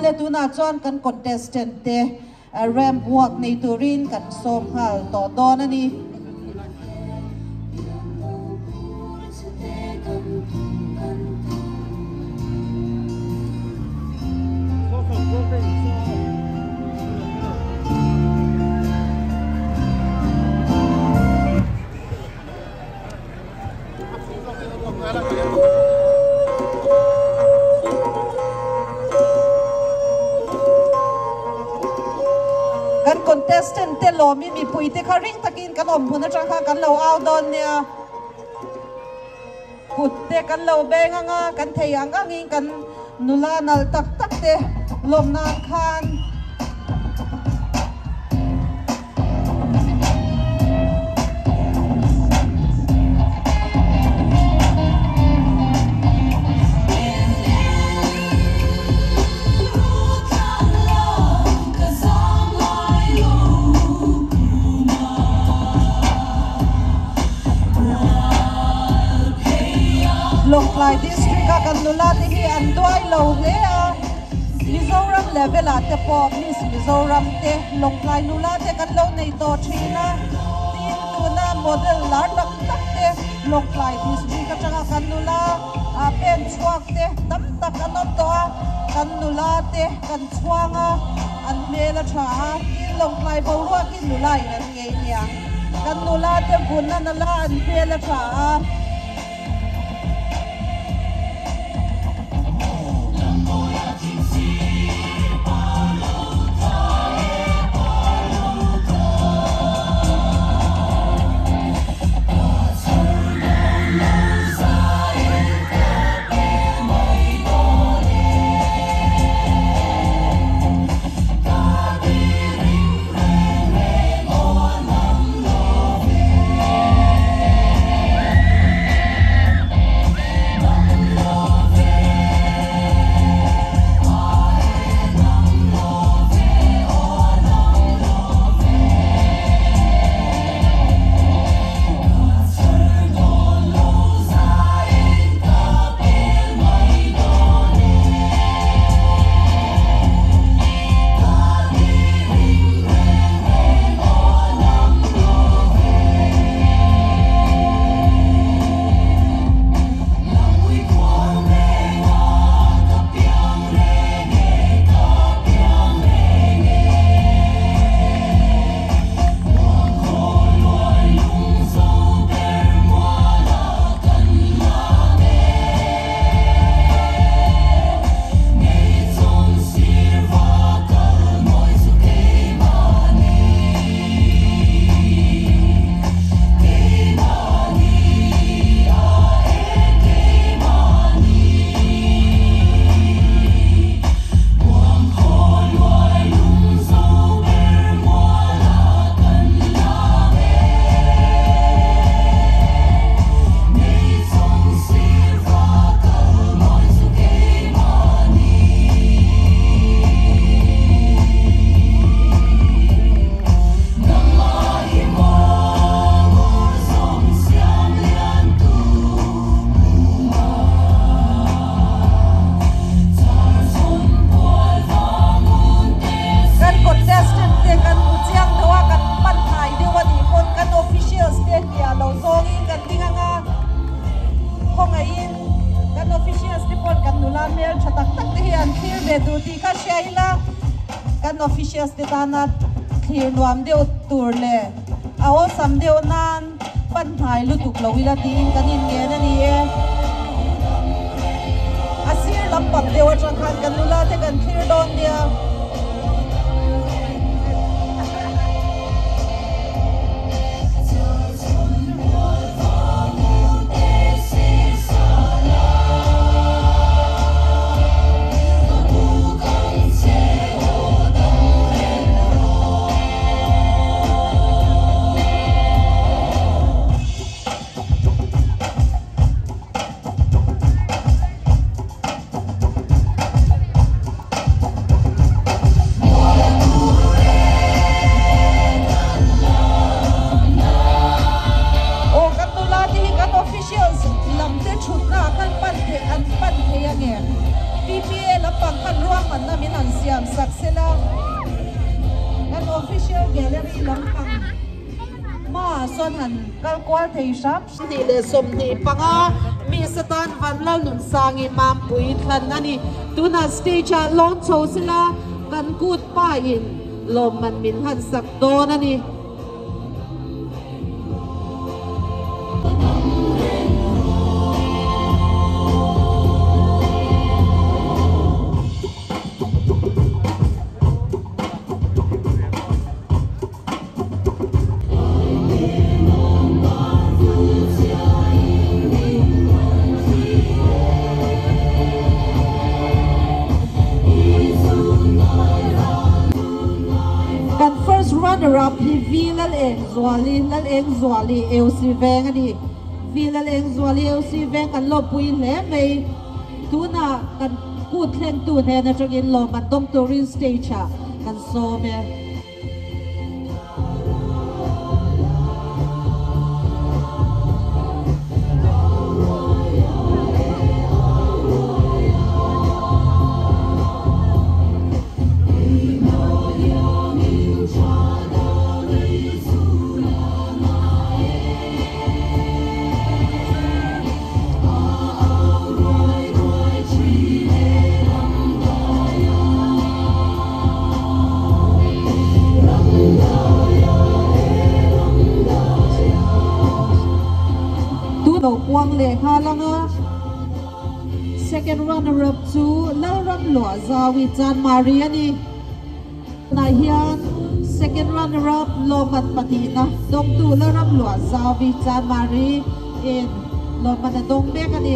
Le tunah chuan kan contestant te ramp walk nei turin kan sawm nghal tawh dawn a ni. Kan contestant te lawmin mipui te kha ring takin kan awm hmun atang khan kan lo au dawn nia. Kut te kan lo beng anga kan thei ang angin kan nula nalh tak tak te lawm nan khan. Lawngtlai District a kan nula te hi an duai lo hle a, Mizoram level ah te pawh Miss Mizoram te Lawngtlai nula te kan lo nei tawh thin a, tin tuna model lar tak tak te Lawngtlai District atanga kan nula pen chhuak te tam tak an awm tawh a, kan nula te kan chhuang a, an hmel a tha a, tin Lawngtlai boruak hi nula in an ngei nia, kan nula te vun a nala an hmel a tha a. Kan contestant te kan hmu chiang deuh a, kan pan hnai deuh a nih pawn kan officials te hliah lo zawngin kan ding ang a, khawngaihin kan officials te pawn kan nula hmel tha tak tak te hi an thlir ve duh tih kha hria ila, kan officials te tana thlir nuam deuh tur leh a awlsam deuh nan pan hnai lutuk lo ila tiin kan inngen a ni e. A sir lampang deuh atang khan kan nula te kan thlir dawn nia. siam sak sela, kan official gallery lampang hmaah sawn han kal kual thei hram. 25 Miss atan Vanlalnunsangi Mampui thlan a ni. Tunah stage ah lawn chho sela kan kut pa in lawmman min han sak dawn a ni. Kan first runner up hi V Lalengzuali Lalengzuali Eusi Veng a ni. V Lalengzuali Eusi Veng kan lawmpui hle mai. Tunah kan kut thlengtu hnen atangin lawm an dawng turin stage ah kan sawm e. Tu lo puang leh nghal ang a, second runner up chu Lalramluah Zawi Chanmari a ni. Tunah hian second runner up lawmman pahnihna dawngtu Lalramluah Zawi Chanmari in lawmman a dawng mek a ni.